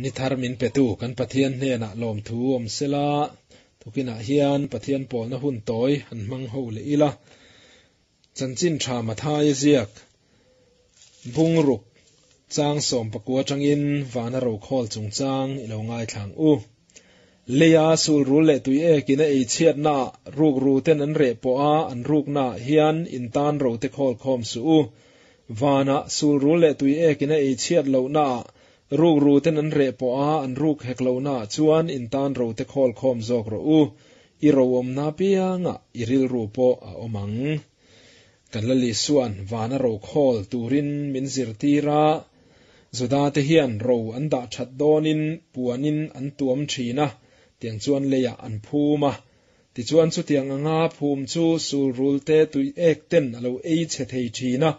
Ni thar min petu kan Pathian hnenah lawmthu awm sela, tukinah hian Pathian pawlna hun tawi han hmang ho leh ila. Chanchin tha Matthai ziak bungruk chang 19 atangin vana rokhawl chungchang i lo ngaithlang u. Leia sulrul leh tui ekin a ei chhiatnaah rukru ten an reh pawh a, an ruknaah hian in tan ro te khawl khawm suh u. Vana sulrul leh tui ekin a ei chhiat lohnaah rukru ten an reh pawh a, an ruk hek lohnaah chuan in tan ro te khawl khawm zawk rawh u. I ro awmna piangah i rilru pawh a awm ang. Kan la Lisuan vana ro khawl turin min zirtir a, Juda te hian ro an dah that dawnin puanin an tuam thin a, tiang chuan leiah an phum a. Tichuan chutiang anga phum chu sulrul te tui ek ten a lo ei chhe thei thin a.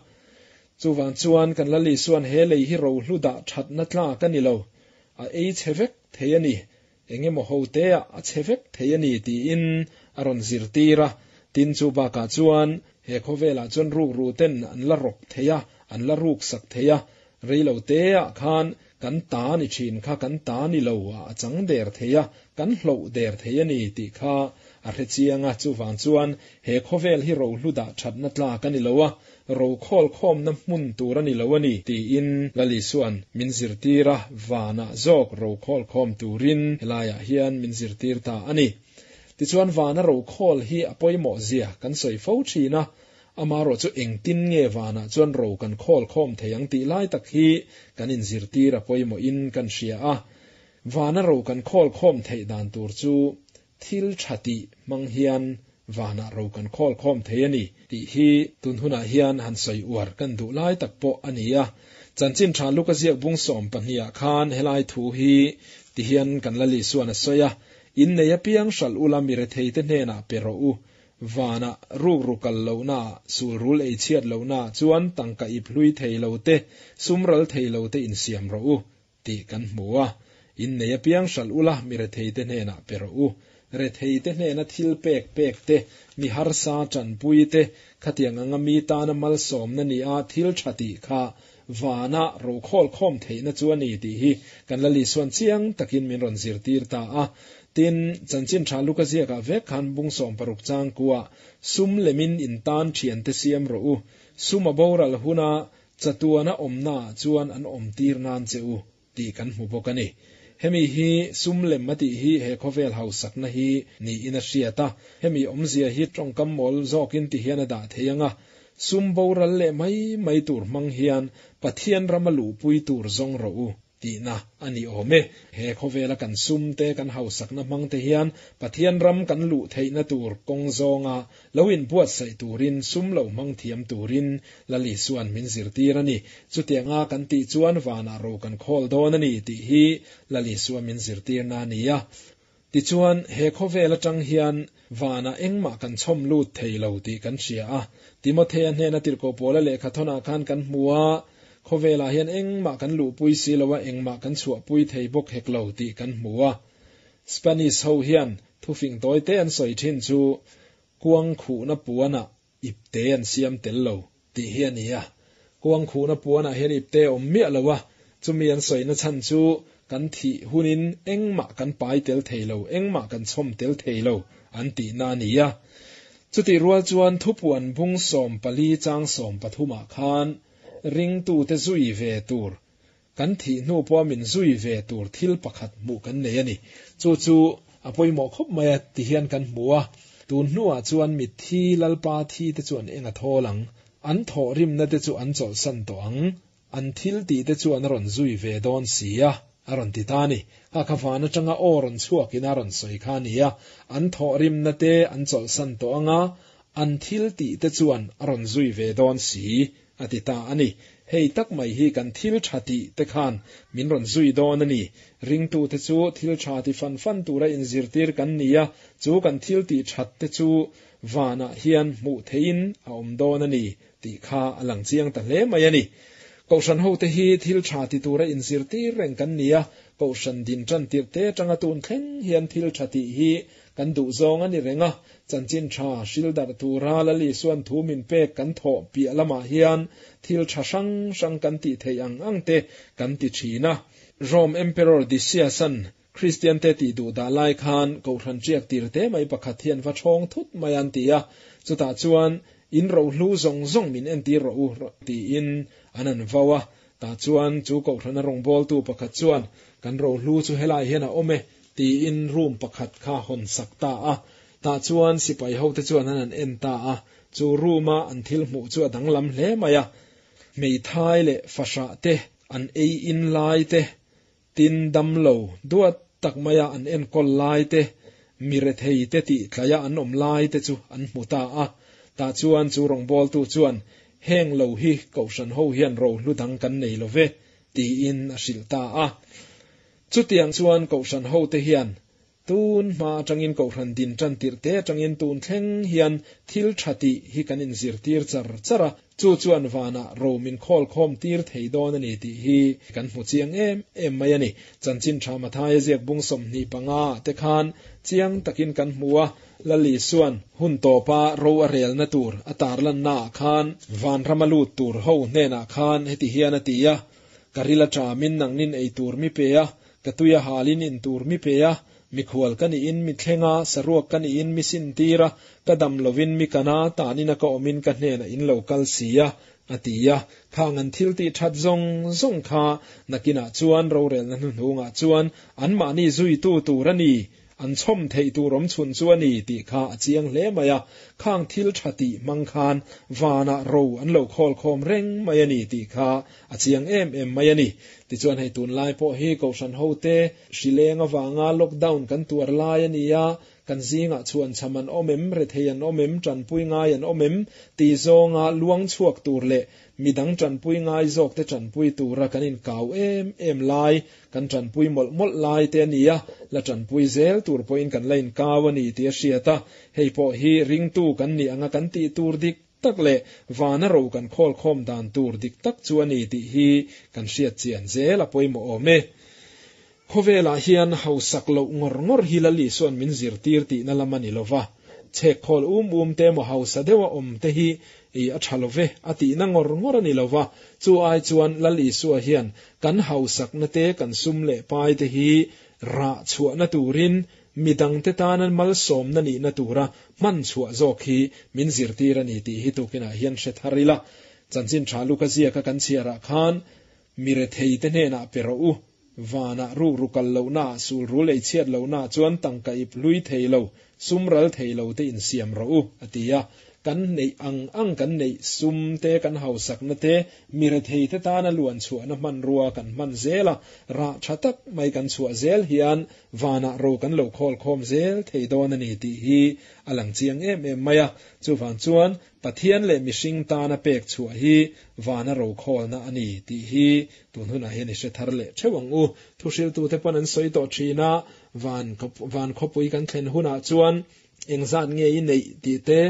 Chuvang chuan kan la Lisuan he lei hi ro hlu dah thatna tlak a ni lo, a ei chhe vek thei a ni. Engemaw ho te-ah a chhe vek thei a ni tiin a rawn zirtir a. Tin, chu bakah chuan he khawvelah chuan rukru ten an la rawk thei a, an la ruk sak thei a, reilo te-ah khan kan ta ni thin kha kan ta ni lo ah a chang der thei a, kan hloh der thei a ni tih kha a hre chiang a. Chuvang chuan he khawvel hi rohlu dah thatna tlak a ni lo a, Rokhawl khawmna hmun tur a ni lo a ni, tiin Lalisuan min zirtir a, vanah zawk rokhawl khawm turin helaiah hian min zirtir ta a ni. Tichuan vana rokhawl hi a pawimawh zia kan sawi fo thin a, amaherawh chu engtin nge vanah chuan ro kan khawl khawm thei ang tih lai tak hi kan inzirtir a pawimawhin kan hria a. Vana ro kan khawl khawm theih dan tur chu thil tha tih hmang hian vanah ro kan khawl khawm thei a ni tih hi tun hunah hian han sawi uar kan duh lai tak pawh a ni a. Chanchin tha Luka ziak bung 12 ah khan helai thu hi ti hian kan la Lisuan a sawi a, In nei apiang hralh ula mi rethei te hnenah pe rawh u, vanah rukru kal lohnaah, sulrul ei chhiat lohnaah chuan tangka ip hlui thei lo te, sum ral thei lo te insiam rawh u, tih kan hmu a, In nei apiang hralh ula mi retheite hnenah pe rawh u. Retheite hnena thil pek pek te, mi harsa tanpui te, khatiang anga mi tana malsawmna ni a thil tha tih kha vana rokhawl khawm theihna chu a ni tih hi kan la Lisuan chiang takin min rawn zirtir ta a. Tin, chanchin tha Luka ziakah vek khan bung 16 chang kuah sum lemin in tan thiante siam rawh u, sum a boral huna Chatuana awmnaah chuan an awm tir nan che u tih kan hmu bawk a ni. Hemi hi sum lem a tih hi he khawvel hausakna hi niin a hriat a, hemi awmzia hi tawngkam mawl zawkin ti hian a dah thei ang a, sum boral leh mai mai tur hmang hian Pathian rama luhpui tur zawng rawh u. Tihna a ni awm e. He khawvela kan sum te, kan hausakna hmang te hian Pathian ram kan luh theihna tur kawng zawnga lo inbuatsaih turin sum lo hmang thiam turin Lal Isua'n min zirtir a ni. Chutianga kan tih chuan vanah ro kan khawl dawn a ni tih hi Lal Isua min zirtirna a ni a. Tichuan, he khawvel atang hian vanah engmah kan chhawm lut thei lo tih kan hria a. Timothea hnena tirhkoh Paula lehkha thawnah khan kan hmu a, khawvelah hian engmah kan luhpui si lo a, engmah kan chhuahpui thei bawk hek lo tih kan hmu a. Spanish ho hian thufing tawi te an sawi thin chu, Kuang khuhna puanah ipte an siam tel lo tih hi a ni a. Kuang khuhna puanah hian ipte a awm miah lo a, chumi an sawina chhan chu kan thih hunin engmah kan pai tel thei lo, engmah kan chhawm tel thei lo an tihna a ni a. Chutih rual chuan thupuan bung 14 chang 13 ah khan ringtute zui ve tur, kan thih hnu pawha min zui ve tur thil pakhat hmuh kan nei a ni. Chu chu a pawimawh khawp mai a ti hian kan hmu a. Tun hnuah chuan mitthi Lalpa thi te chu an eng a thawl ang, an thawh rimna te chu an chawlhsan tawh ang, an thil tih te chu an rawn zui ve dawn si a, a rawn ti ta a ni. Kha kha van atanga aw rawn chhuakin a rawn sawi kha a ni a, an thawh rimna te an chawlhsan tawh ang a, an thil tih te chuan a rawn zui ve dawn si a ti ta a ni. Hei tak mai hi kan thil tha tih te khan min rawn zui dawn a ni. Ringtute chu thil tha ti fan fan tura inzirtir kan ni a, chu kan thil tih that te chu vanah hian hmuh theihin a awm dawn a ni tih kha a lang chiang ta hle mai a ni. Kohhran hote hi thil tha ti tura inzirtir reng kan ni a, kohhran din tan tirh te atanga tun thleng hian thil tha tih hi kan duh zawng a ni reng a, chanchin tha hril darh tura Lal Isuan thu min pek kan thawh piah lamah hian thil tha hrang hrang kan tih theih ang ang te kan ti thin a. Rome Emperor Decius-a'n Kristiante tih duh dah lai khan Kohhran ṭiak tir te mai pakhat hi an va ṭhawng thut mai a an ti a. Chutah chuan, In rohlu zawng zawng min entir rawh u, tiin an an vau a. Tah chuan chu Kohhrana rawngbawltu pakhat chuan, Kan rohlu chu helai hian a awm e, tiin room pakhat kha hawn sak ta a. Tah chuan sipai hote chuan an an en ta a. Chu room-a an thil hmuh chu a danglam hle mai a. Hmeithai leh fahrah te, an ei in lai te, tin damlo duat tak maia an enkawl lai te, mi rethei te tih tlaia an awm lai te chu an hmu ta a. Tah chuan chu rawngbawltu chuan, Heng lo hi Kohhran ho hian rohlu dang kan nei lo ve, tiin a hrilh ta a. Chutiang chuan Kohhran hote hian Tun hma atangin Kohhran din tan tirh te atangin tun thleng hian thil tha tih hi kan inzirtir char char a, chu chuan vanah ro min khawl khawm tir thei dawn a ni tih hi kan hmu chiang em em mai a ni. Chanchin tha Mathaia ziak bung 25 ah te khan chiang takin kan hmu a, Lal Isuan hun tawpa ro a relna tur a tarlanna ah khan vanrama lut tur ho hnenah khan heti hian a ti a, Ka ril a ṭamin nangnin ei tur mi pe a, Ka tui a halin in tur mi pe a, mikhual ka niin mi thleng a, saruak ka niin mi sin tir a, ka dam lovin mi kan a, tanin a ka awmin ka hnenah in lo kal si a, a ti a. Khang an thil tih that zawng zawng kha nakinah chuan rorelna hnuhnungah chuan anmahni zuitu tur a ni, an chhawm theih tur awm chhun chu a ni tih kha a chiang hle mai a, khang thil tha tih hmang khan vanah ro an lo khawlkhawm reng mai a ni tih kha a chiang em em mai a ni. Tichuan hei tunlai pawh hi Kohhran hote hrileng avanga lockdown kan tuar lai a ni a, kan zingah chhuan chham an awm em, rethei an awm em, tanpui ngai an awm em tih zawnga luang chhuak tur leh midang tanpui ngai zawkte tanpui tura kan inkau em em lai, kan tanpui mawlh mawlh lai te a ni a, la tanpui zel tur pawhin kan la inkau a ni tih a hriat a, hei pawh hi ringtu kan nih anga kan tih tur dik tak leh vana ro kan khawlkhawm dan tur dik tak chu a ni tih hi kan hriat chian zel a pawimawh awm e. Khawvelah hian hausak loh ngawr ngawr hi Lal Isua'n min zirtir tihna lam a ni lova, chhek khawl um um te emaw hausa deuha awm te hi i a tha love a tihna ngawr ngawr a ni lova, chu ai chuan Lal Isua hian kan hausakna te kan sum leh pai te hi rah chhuahna turin midangte tana malsawmna nihna tura hman chhuah zawk hi min zirtir a ni tih hi tukinah hian hre thar ila. Chanchin tha Luka ziaka kan chhiarah khan mi retheite hnenah pe rawh u, vanah rukru kal lohnaah sulrul ei chhiat lohnaah chuan tangka ip hlui thei lo, sum ral thei lo te insiam rawh u, a ti a. Kan neih ang ang kan neih sum te, kan hausakna te, mi rethei te tana luan chhuahna hmanrua kan hman zel a, rah tha tak mai kan chhuah zel hian vanah ro kan lo khawlkhawm zel thei dawn a ni tih hi a lang chiang em em mai a. Chuvang chuan Pathian leh mihring tana pek chhuah hi vana ro khawlna a ni tih hi tun hunah hian i hre thar leh theuh ang u. Thuhriltute pawn an sawi tawh thin a, van van khawpui kan thlen hunah chuan engzat nge i neih tih te,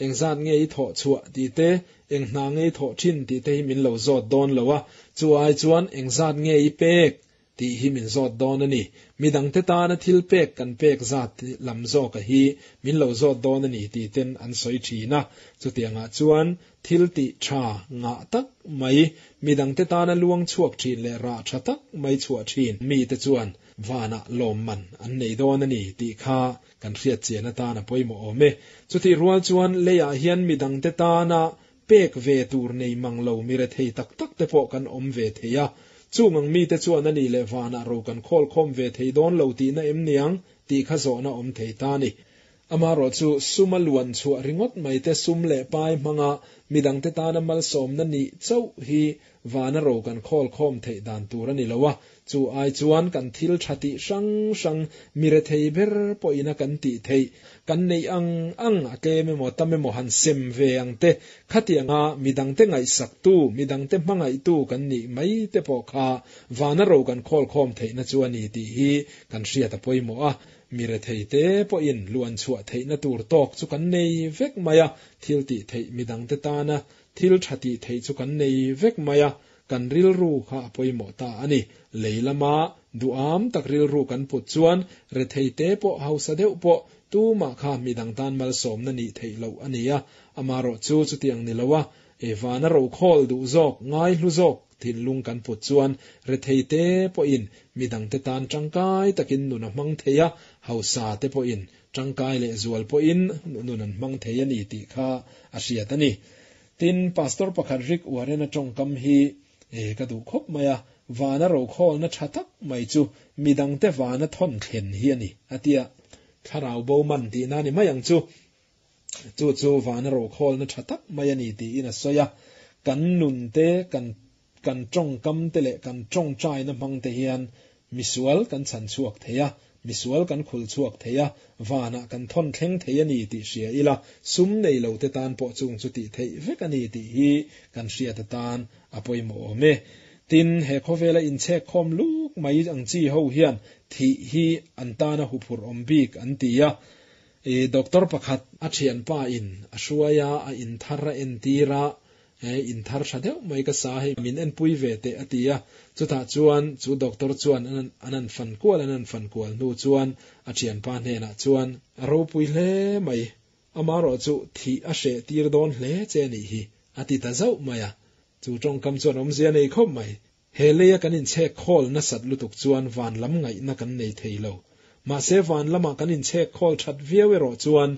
engzat nge i thawh chhuah tih te, eng hna nge i thawh thin tih te hi min lo zawt dawn lo a, chu ai chuan engzat nge i pek tih hi min zawt dawn a ni. Midangte tana thil pek kan pek zat lam zawka hi min lo zawt dawn a ni tih ten an sawi thin a. Chutiangah chuan thil tih tha ngah tak mai, midangte tana luang chhuak thin leh rah tha tak mai chhuah thin mite chuan vanah lawmman an nei dawn a ni tih kha kan hriat chian atan a pawimawh awm e. Chutih rual chuan leiah hian midangte tana pek ve tur nei mang lo mi rethei tak tak te pawh kan awm ve thei a. Chung ang mite chuan a nih leh vanah ro kan khawlkhawm ve thei dawn lo tihna em niang tih kha zawhna awm thei ta a ni. Amaherawh chu suma luan chhuah ringawt mai te sum leh pai hmanga midangte tana malsawmna nih chauh hi vana ro kan khawlkhawm theih dan tur a ni lo a, chu ai chuan kan thil tha tih hrang hrang mi rethei ber pawhin a kan tih theih, kan neih ang ang a tlem emaw tam emaw han sem ve ang te, khatianga midangte ngaihsaktu, midangte hmangaihtu kan nih mai te pawh kha vana ro kan khawlkhawm theihna chu a ni tih hi kan hriat a pawimawh a. Mi rethei te pawhin luan chhuah theihna tur tawk chu kan nei vek mai a, thil tih theih midangte tana thil tha tih theih chu kan nei vek mai a, kan rilru kha a pawimawh ta a ni. Lei lama duham tak rilru kan put chuan rethei te pawh hausa deuh pawh tumah kha midang tan malsawmna nih theih loh a ni a, amaherawh chu chutiang ni lo a. Vana rokhawl duh zawk, ngaihlu zawk thinlung kan put chuan rethei te pawhin midangte tan tangkai takin nun a hmang thei a, hausa te pawhin tangkai lehzual pawhin nun an hmang thei a ni tih kha a hriat a ni. Tin, Pastor pakhat Rick Warren-a tawngkam hi ka duh khawp mai a, Vana rokhawlna tha tak mai chu midangte vana thawn thlen hi a ni, a ti a. Thlarau bo man tihna a ni mai ang chu. Chu chu vana rokhawlna tha tak mai a ni tiin a sawi a. Kan nun te, kan kan tawngkam te leh kan tawngtaina hmang te hian misual kan chhan chhuak thei a, misual kan khul chhuak thei a, vanah kan thawn thleng thei a ni tih hria ila, sum nei lo te tan pawh chung chu tih theih vek a ni tih hi kan hriat atan a pawimawh awm e. Tin, he khawvela inchhek khawm luk mai ang chi ho hian thih hi an tana huphurh awm bik an ti a. I doctor pakhat a thianpa in a hruai a, a inthar a entir a, he inthar tha deuh mai ka sa hei min enpui ve teh a ti a, chutah chuan chu doctor chuan an an fan kual an an fan kual hnu chuan a thianpa hnenah chuan, A ropui hle mai, amarawh chu thih a hreh tir dawn hle che a nih hi a ti ta zauh mai a, chu tawngkam chuan awmzia nei khawp mai. He leia kan inchhek khawl nasat lutuk chuan van lam ngaihna kan nei thei lo. Mahse van lamah kan inchhek khawl that viau erawh chuan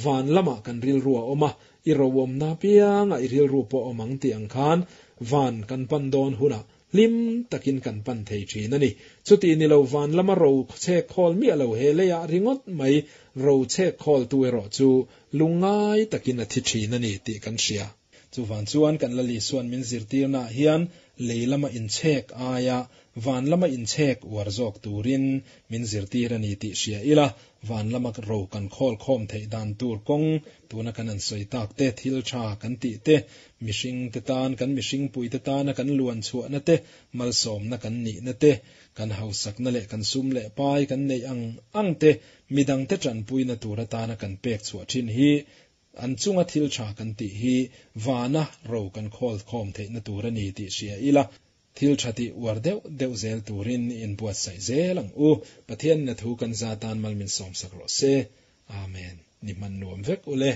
van lamah kan rilru a awm a, i roawmna apiangah i rilru pawh a awm ang tih ang khan van kan pan dawn hunah hlim takin kan pan thei thin a ni. Chuti ni lo van lama ro chhek khawl miah lo he leiah ringawt mai ro chhek khawltu erawh chu lungngai takin a thi thin a ni tih kan hria. Chuvang chuan kan Lal Isua'n min zirtirnaah hian lei lama inchhek aia van lama inchhek uar zawk turin min zirtir a ni tih hria ila, van lama ro kan khawl khawm theih dan tur kawng tuna kan an sawi tak te, thil tha kan tih te, mihring te tan, kan mihringpui te tana kan luan chhuahna te, malsawmna kan nihna te, kan hausakna leh kan sum leh pai kan neih ang ang te, midangte tanpuina tur atana kan pek chhuah thin hi An chunga thil tha kan tih hi vana ro kan khawl khawm theihna tur a ni tih hria ila, thil tha tih uar deuh deuh zel turin i inbuatsaih zel ang u. Pathian na thu kan za tan mal min sawmsak rawh se. Amen. Ni hman nuam vek ule.